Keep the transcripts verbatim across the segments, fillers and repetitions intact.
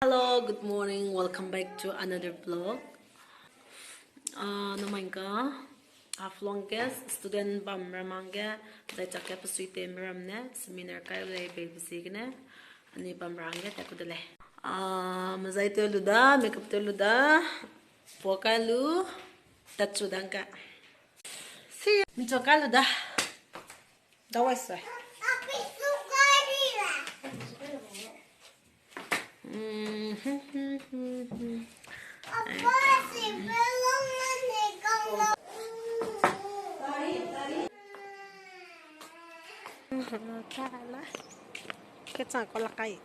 Hello, good morning. Welcome back to another vlog. Ah, namai ka, Haflong ge student bam ramang ge, zai chak ge pesui te meram ne, seminar kai lei bei besi gene, ani bam rang ge ta ku de lei. Ah, mazai te lu da, makeup te lu da, pua kai lu, ta chu dang ka. Si, mi chu kai lu da. Dawai sai. Kechang ko lakai.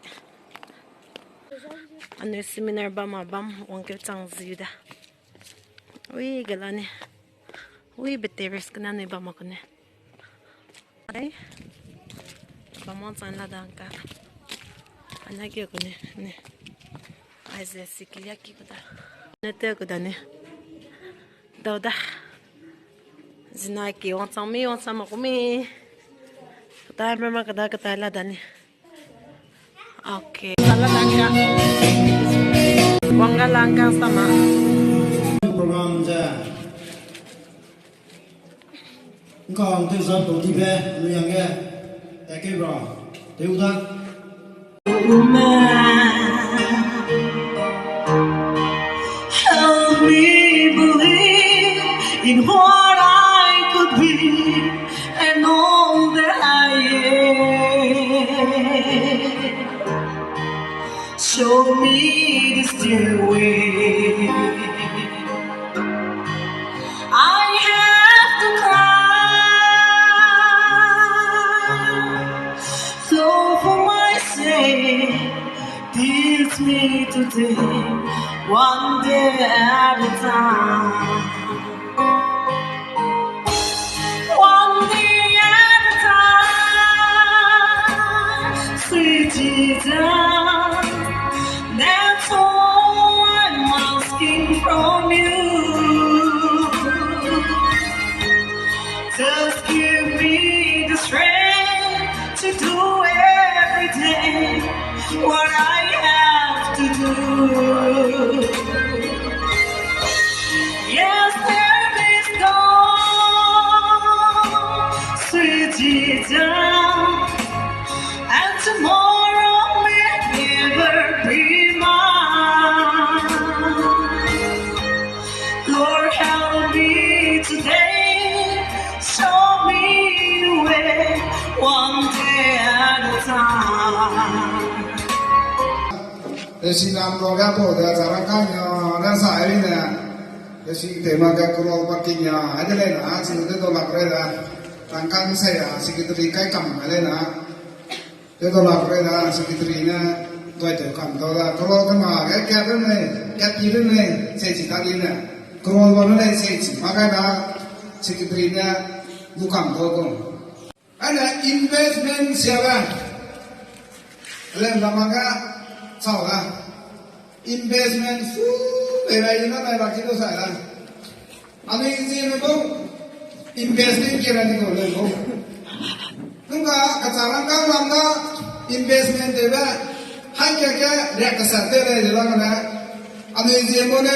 Anui seminar bam a bam wang kechang zi da. Ui, gela ne. Ui, be terrace kena ne bam a kene. Ai. Bam wang chang la dang ka. Ana ke kene, ne. Aize sikilia ki ku da. Ne te ku da ne. Dau da. Zina ki wang chang mi, wang chang ma ku mi. Kata mama kada kata la da ne. Okay. Sala langka. Wangga langka sama. Program ze. Ngkang te zap do dibe, lu yang ge. Thank you, bro. Teu da. Help me believe in what I could be and all that I am. Show me the stairway I have to climb. So for my sake, teach me today, one day at a time. One day at a time, sweet Jesus, that's all I'm asking from you. Just give me the strength to do every day what I have to do. Yesterday is gone, sweet Jesus, and tomorrow may never be mine. Lord, help me today, show me the way, one day at a time. Resi nam lo ga po da zara ka nya, na sa ai ne. Resi te ma ga crore party nya, ai de le na, si de do lak re da. Tang kang se ya, secretary kai kam le na. Te do lak re na, secretary ne, doi te kam do da. Crore ka ma ga kat re ne, kat pi re ne, se si ta di ne. Crore ba ne se si, ma ga na, secretary ne, lu kam do ko. Ana investment siaga. Lem lamanga, saoga. Investment fu, be bai na na ba ki do sa la. Anui zie me bo, investment ke ra ni ko le bo. Nunga, kacharang ka lamga, investment de ba. Hai ke ke, ria kasa te le le lamana. Anui zie mo ne,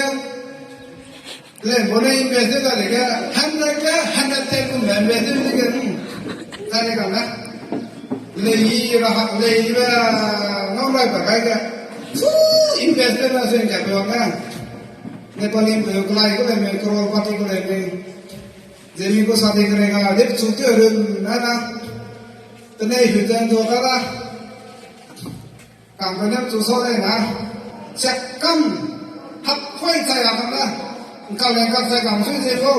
le, bo ne invest da le ga, hundred ga, hundred ten kum invest de ga, hmm. Tane ka na. Le yi ra ha, le yi ba, ngau rai ba kai ga. Su invest da na sen ka ba ga. Nepali me ko lai ko le me crore pati ko le me. Zemi ko sadi kare ga, de chu te run na na. Tene hu ten do ka la. Kam ka nem chu so le na. Chak kam. Hap khoi chai a kam na. Ka le ka chai kam sui ze ko.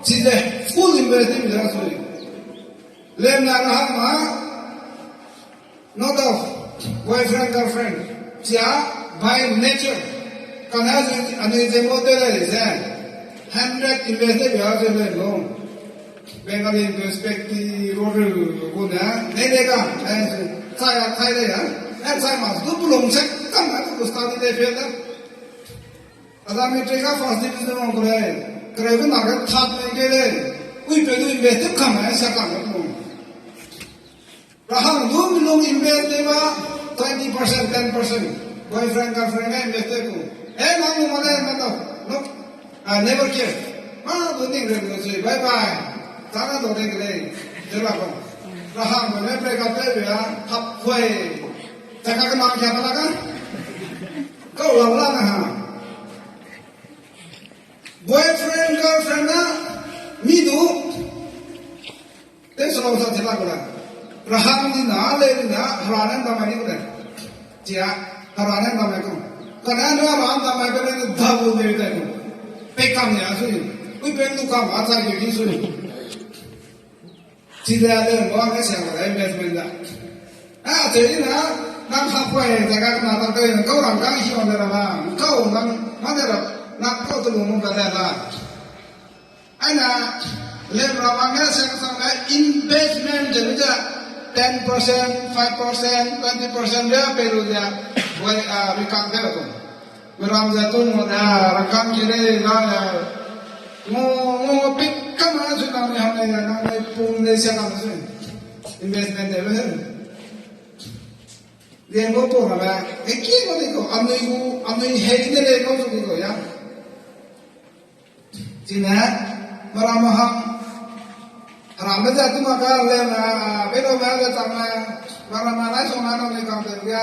Chi ze full invest de mi ra sui. Lem na na ha ma. Not of boyfriend, girlfriend. Chia by nature. Kana ze, anui ze mo te le ze. Hundred invest de ya ze le lo. Bengali perspective ro ru gu na, ne ne ga, eh, chai a chai le ya, eh, chai mas du pulong chak kam na tu study de fe da. Ada mi tre ga first division wang ko le, kre gu na ga third me ke le, ui pe du invest kam na sa kam na tu. Rahang du mi long invest de ba, twenty percent, ten percent. Boyfriend, girlfriend ne invest tew ku. Eh, nang lu ma le, ma tau. No. Ah, never care. Ma, du ning re lu sui, bye bye. Chana dau de ke lei. Te la ko. Rahang me ne break up tew be a, hap khuai. Chaka ke ma kia ba la ka. Kau la la na ha. Boyfriend, girlfriend na, mi du. Te solo sa chila ko la. Rahang di na, le di na, hera ne ndam mai ni ko le. Chia, hera ne ndam mai ko. Kana no hera ndam mai ko le, double de de ko. Pe kam ya sui. Ui pe tu kam a chai ke ki sui. Chide le mo ne sia ko le investment da. A, chei na, nang hap khuai, jaga na ta pe, kau ram kang hi on de la, kau nang, ma de la, nang kau tu lu mo ka de la. Aina, lem ra bam ge sang sang ge investment de lu ze, ten percent, five percent, twenty percent de pe lu ze, wai, a, mi kang de la ko. Mi ram ze tung mo de, rangkang ki de la le. Ngo, ngo, ngo, pik kam a zu nang mi ham le, nang mi pum le sia kam zu. Investment de lu ze. Lian mo po ra le, e ki mo de ko, anui gu, anui hei de le ko zu ki ko ya. Chine, mara mahang, hera me ze tu ma ka le na, be lo me le chang me, mara ma lai song na nang ni kam te ya,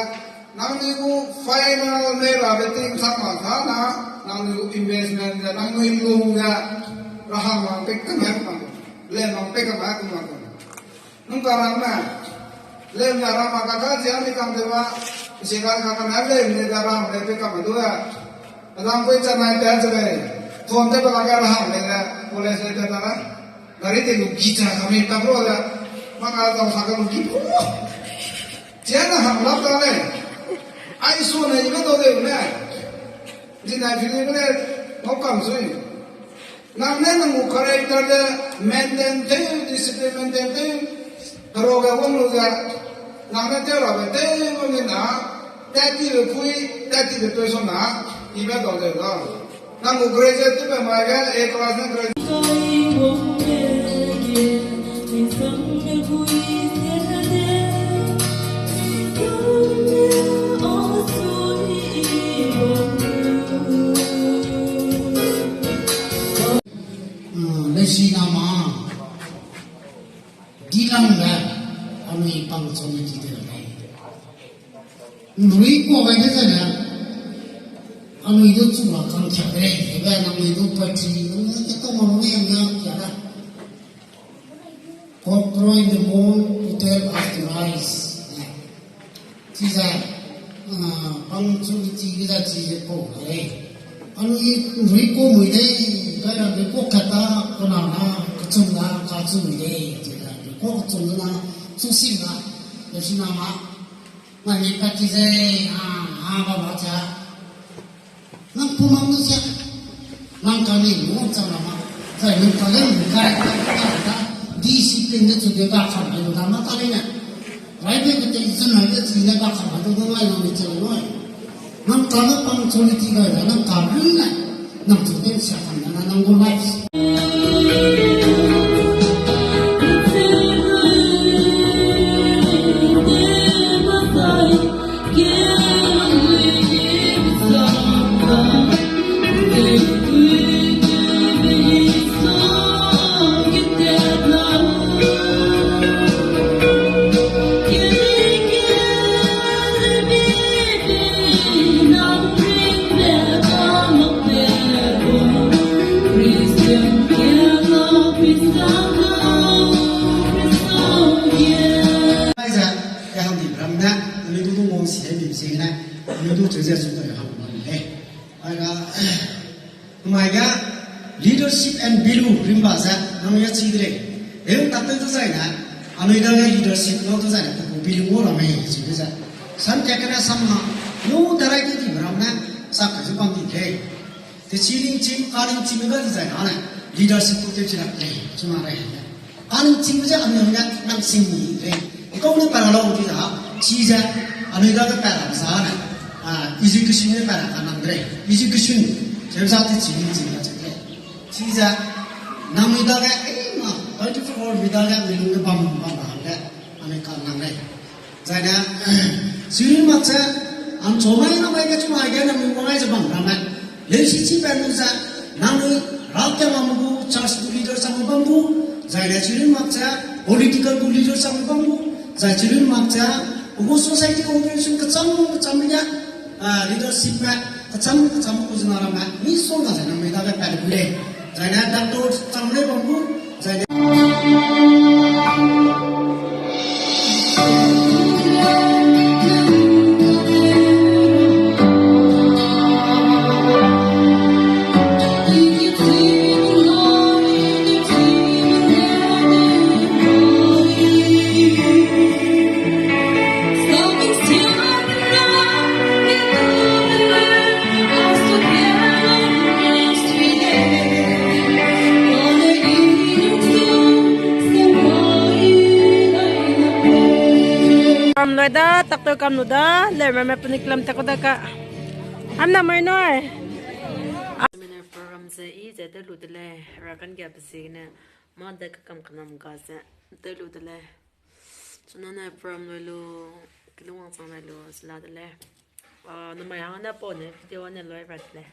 nang ni gu final me ra be ting sang ma sa na, nang ni gu investment ze, nang ni lu ya, rahang ma pe ka me ma, le ma pe ka me ma. Nung ka rang me, lem na rang ma ka ka ziang ni kam te ba, si ka ka ka na lem ne da rang le pe kam du ya. Adam koi cha nai ta ze le, phone te ba la ka rang le le, college le te ta la. Gari te lu ki cha ka me ta bro le, ma ka zau sa ka lu ki bro. Ziang na hang lap ta le, ai so na i me do de le. Zi na fi le le, ngau kam sui. Nang ne nang gu character le maintain tew, discipline maintain tew, hero ge wang lu ze, nang ne tew rabe tew wang na, tat ti be pui, tat ti be pui so na, i be dau de da. Nang gu graduate tew be mai ge, A class ne graduate. Leisi na ma, di lang le, anui pang chong di de lei. Nui kua gai de zene, anui du chu la kang kia de lei, ebe nangnui du party, nangnui ke tau ma nangnui yang yang kia da. God grow in the moon to tell us to rise. Chize, ah, pang chu chi ge da chize pau lei. Anui nui kua mui de, kai ra nui kua kata, kona na, kachum na, kachum mui de, chize nui kua kachum na, chu sim na, leisi na ma. Ngai mi ka chize, ah, ah, ba ba cha. Nang pu mang du sia. Nang ka ni mu chang la ma. Zai nang ka le mu ka le ka ka ka. Discipline de chu de ka chang ai lu da ma ta le ne. Rai de ke te zun ai de chi le ka chang ai du ngai nang ni chang ngai. Nang ka le punctuality ga da nang ka lu ne. Nang chu de sia kan na nang gu life. Aize, e hang di ram ne, anui du du ngau si ai mi ziegene, anui du cheu ze zu ta hang bam lei. Aiga, mai ga leadership and value rimba ze, nang ya chi de lei. Eu tak te du zai ne, anui dage leadership ngau du zai ne, pe gu value ngau ra mei, chi de ze. Sam kat kena sam na, nu tarai te di ram ne, sak ke zu bam di lei. Te chi ning chim, ka ning chim ga di zai na ne, leadership ku te chi lak lei, chu na rei. Ka ning chim ze anui ne nang sing ni lei. Ikau ne para lau di da, chi ze, anui dage para sa ne, ah, education ne para ka nang lei. Education, cheu za te chi ning chim ga chi lei. Chi ze, nang mi dage, eh, ma, twenty-four mi dage, mi lung ne bam, bam, bam, ge, anui ka nang lei. Zai ne, sui mak ze, Anchomai namai kechumai ge nangnui wang ai ze bam ramme. Leusi chi pa lu ze, nangnui ralkeu mak gu church gu leader chang bam gu, zai ne chirun mak ze, political gu leader chang bam gu, zai chirun mak ze, pe gu society congregation kecham kecham ya, ah, leadership me, kecham kecham ku zena ramme, mi song ga ze nangnui dage pat gu lei. Zai ne doctor chang lei bam gu, zai ne Kam loi da, tak tew kam lu da, leu ramme puni kilam tak da ka. Am na mai noi. Seminar program ze i ze tew lu de lei, ra kan ge pe ziegene, mâ de kakam kanam ga ze tew lu de lei. Chuna ne program loi lu, kilung wangchang loi lu, sila de lei. Ah, namai hang ne pau ne video ne loi ra de lei.